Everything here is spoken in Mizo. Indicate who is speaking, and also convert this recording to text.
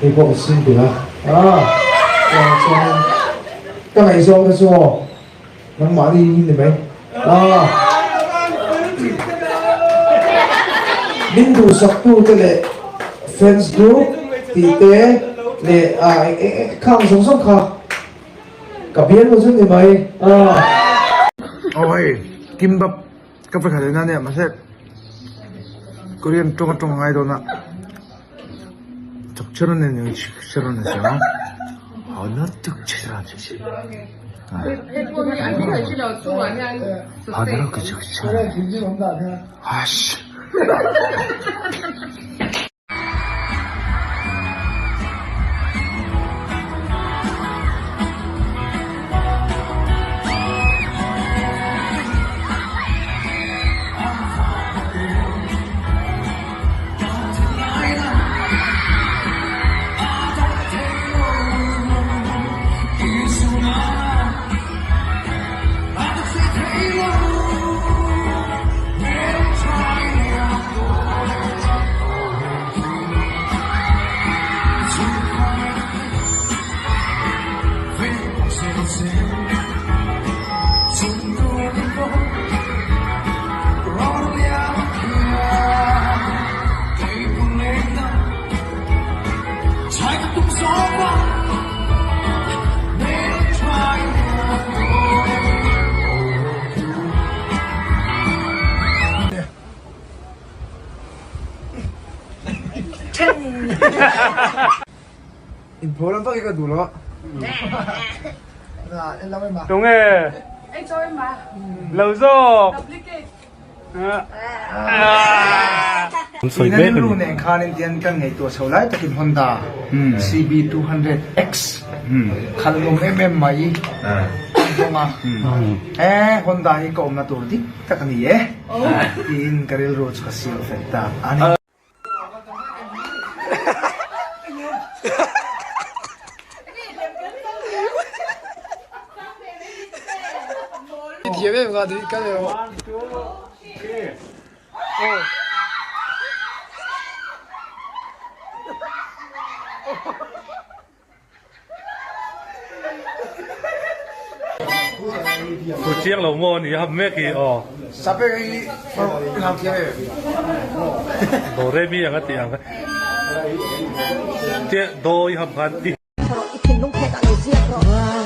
Speaker 1: Hei pawh ka single a, ah chuan ka ngaihzawng te chu aw nangmahni hi ni mai ah min duhsak tu te leh fans group tih te leh ah khang zawng zawng kha ka bialnu chu ni mai ah.
Speaker 2: Aw hei kimbap ka va khat ena nia mahse Korean tawng atawng a ngai dawn a
Speaker 1: Inpho lam vak hi ka duh lo a.
Speaker 3: Tunge? Lo zawk.
Speaker 2: Ina rilru nen khanin tian kan ngaihtuah chho lai takin Honda CB200X khalh lawm em em mai an hawng a, e Honda hi ka awmna tur dik tak a ni e tiin ka rilru chu ka siam fel ta a ni.
Speaker 1: Thiam em nga tih kal emaw.
Speaker 3: Thu chiang lo maw ni ham mek hi aw.
Speaker 2: Sape hi in ham thiam em.
Speaker 3: Do re mi ang a tih ang. Tia do i ham khan i.
Speaker 4: I thinlung phek ah lo ziak rawh.